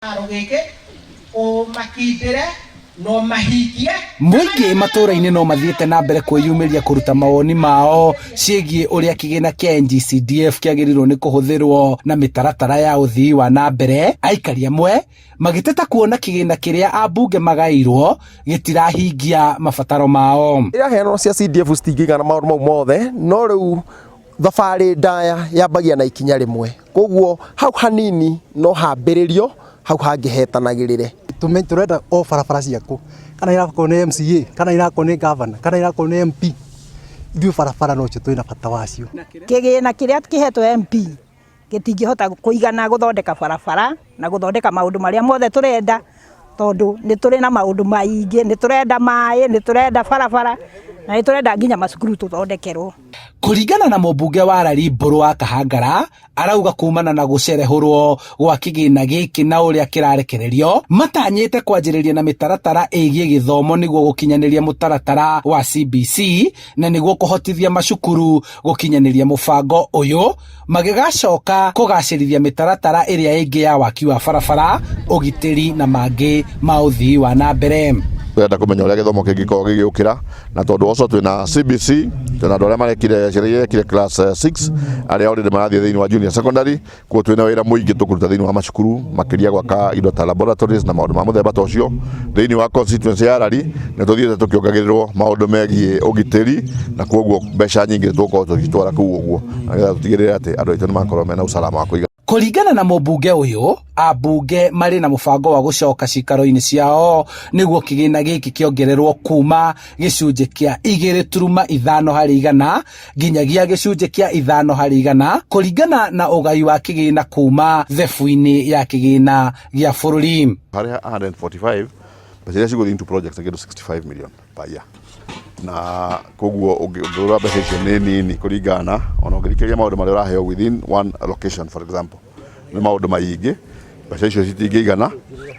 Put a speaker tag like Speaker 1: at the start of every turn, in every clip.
Speaker 1: Kĩharo gĩkĩ ũmakindĩre na ũmahingie.
Speaker 2: Mũingĩ matũra-inĩ no mathiĩte na mbere kwĩyumĩria kũruta mawoni mao ciĩgiĩ ũrĩa kĩgĩna kĩa NGCDF kĩagĩrĩirwo nĩ kũhũthĩrwo na mĩtaratara ya ũthii wa na mbere, aikari amwe magĩteta kuona kĩgĩna kĩrĩa ambunge magaĩirwo gĩtirahingia mabataro mao.
Speaker 3: Iraheanwo cia CDF citingĩigana maũndũ mau mothe, no rĩu thabarĩ ndaya yambagia na ikinya rĩmwe, koguo hau hanini no hambĩrĩrio, hau hangĩ hetanagĩrĩre.
Speaker 4: Tũrenda o barabara ciakwo, kana irakorwo nĩ MCA, kana irakorwo nĩ governor, kana irakorwo nĩ MP, ithuĩ barabara nocio twĩna bata wacio.
Speaker 5: Kĩgĩna kĩrĩa kĩhetwo MP gĩtingĩhota kũigana gũthondeka barabara na gũthondeka maũndũ marĩa mothe tũrenda, tondũ nĩ tũrĩ na maũndũ maingĩ, nĩ tũrenda maĩ, nĩ tũrenda barabara, na nĩ tũrenda nginya macukuru tũthondekerwo.
Speaker 2: Kũringana na mũmbunge wa Rari Mbũrũ wa Kahangara, arauga kumana na gũcerehũrwo gwa kĩgĩna gĩkĩ na ũrĩa kĩrarekererio, matanyĩte kwanjĩrĩria na mĩtaratara ĩgiĩ gĩthomo nĩguo gũkinyanĩria mũtaratara wa CBC na nĩguo kũhotithia macukuru gũkinyanĩria mũbango ũyũ, magĩgacoka kũgacĩrithia mĩtaratara ĩrĩa ĩngĩ ya waki wa barabara, ũgitĩri na mangĩ ma ũthii wa na mbere.
Speaker 6: Turenda kũmenya ũrĩa gĩthomo kĩngĩkorwo gĩgĩũkĩra, na tondũ ũcio twĩna CBC, twĩna andũ arĩa marekire, ciana iria irekire class 6 arĩa already marathiĩ thĩinĩ wa junior secondary. Koguo twĩna wĩra mũingĩ tũkũruta thĩinĩ wa macukuru, makĩria gwaka indo ta laboratories na maũndũ ma mũthemba ta ũcio. Thĩinĩ wa constituency ya Rari nĩ tũthiĩte tũkĩongagĩrĩrwo maũndũ megiĩ ũgitĩri, na koguo mbeca nyingĩ tũgũkorwo tũgĩtwara kũu ũguo, na nĩgetha tũtigĩrĩre atĩ andũ aitũ nĩ makorwo mena usalama wa kũigana.
Speaker 2: Kũringana na mũmbunge ũyũ, ambunge marĩ na mũbango wa gũcoka ciikaro-inĩ ciao nĩguo kĩgĩna gĩkĩ kĩongererwo kuma gĩcunjĩ kĩa 2.5 harĩ igana nginyagia gĩcunjĩ kĩa 5 harĩ igana, kũringana na ũgai wa kĩgĩna kuma thebu-inĩ ya kĩgĩna gĩa bũrũri.
Speaker 6: Harĩ 145, mbeca iria cigũthiĩ into projects nĩ kĩndũ 65 million per year, na koguo ũngĩrora mbeca icio nĩ nini kũringana na ona ũngĩthikĩrĩria maũndũ marĩa ũraheo within one allocation. For example, nĩ maũndũ maingĩ, mbeca icio citingĩigana,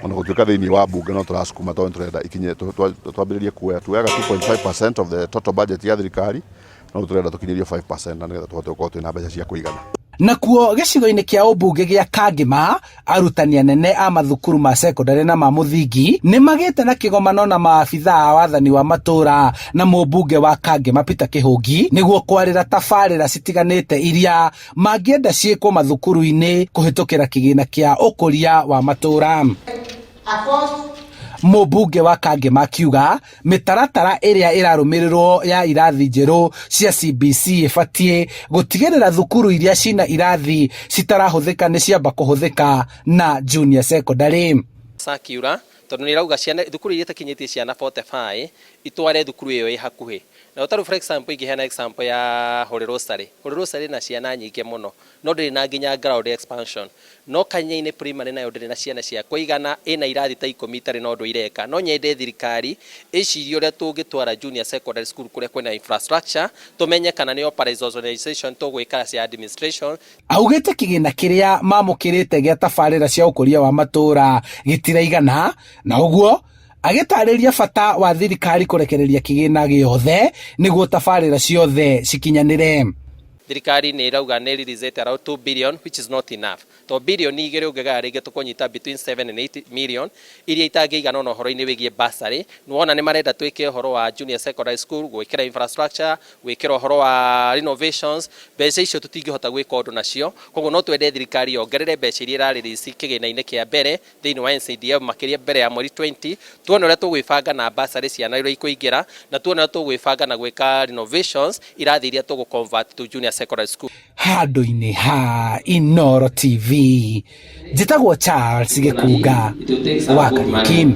Speaker 6: ona gũtuĩka thĩinĩ wa bunge no tũracukuma, tondũ nĩ tũrenda ikinye twambĩrĩrie kuoya, tuoyaga 2.5% of the total budget ya thirikari, no tũrenda tũkinyĩrio 5% na nĩgetha tũhote gũkorwo twĩna mbeca cia kũigana.
Speaker 2: Nakuo gĩcigo-inĩ kĩa ũmbunge gĩa Kangĩma, arutani anene a mathukuru ma sekondarĩ na ma mũthingi nĩ magĩte na kĩgomano na maabithaa a wathani wa matũra na mũmbunge wa Kangĩma Peter Kĩhũngi, nĩguo kwarĩra tabarĩra citiganĩte iria mangĩenda ciĩkwo mathukuru-inĩ kũhĩtũkĩra kĩgĩna kĩa ũkũria wa matũra. Mũmbunge wa Kangĩma akiuga mĩtaratara ĩrĩa ĩrarũmĩrĩrwo ya irathi njerũ cia CBC ĩbatiĩ gũtigĩrĩra thukuru iria cina irathi citarahũthĩka nĩ ciamba kũhũthĩka na junior secondary.
Speaker 7: Circular, tondũ nĩ ĩrauga ciana, thukuru iria itakinyĩtie ciana 45 itware thukuru ĩyo ĩ hakuhĩ na tarĩu. For example, ingĩheana example ya Holy Rosary, Holy Rosary na ciana nyingĩ mũno, no ndĩrĩ na nginya ground expansion, no Kanya-inĩ Primary nayo ndĩrĩ na ciana cia kũigana, ĩna irathi ta 10 itarĩ na ũndũ ireka. No nyende thirikari ĩcirie ũrĩa tũngĩtwara junior secondary school kũrĩa kwĩna infrastructure, tũmenye kana nĩ operationalization tũgwĩka cia administration.
Speaker 2: Augĩte kĩgĩna kĩrĩa mamũkĩrĩte gĩa tabarĩra cia ũkũria wa matũra gĩtiraigana, na ũguo agĩtarĩria bata wa thirikari kũrekereria kĩgĩna gĩothe nĩguo tabarĩra ciothe cikinyanĩre.
Speaker 7: Thirikari nĩ ĩrauga nĩ release around 2 billion, which is not enough, to 2 billion ũngĩgaya rĩngĩ tũkũnyita between 7 and 8 million iria itangĩigana ona ũhoro-inĩ wĩgiĩ bursary. Nĩwona nĩ marenda twĩke ũhoro wa junior secondary school, gwĩkĩra infrastructure, gwĩkĩra ũhoro wa renovations. Mbeca icio tũtingĩhota gwĩka ũndũ nacio, koguo no twende thirikari yongerere mbeca iria ĩrarelease kĩgĩna-inĩ kĩa mbere thĩinĩ wa NCDF, makĩria mbere ya mweri 20, tuone ũrĩa tũgwĩbanga na bursary ciana iria ikũingĩra, na tuone ũrĩa tũgwĩbanga na gwĩka renovations irathi iria tũgũ convert to junior secondary school.
Speaker 2: Handũ-inĩ ha Inoro TV, njĩtagwo Charles Gĩkunga wa Kariuki.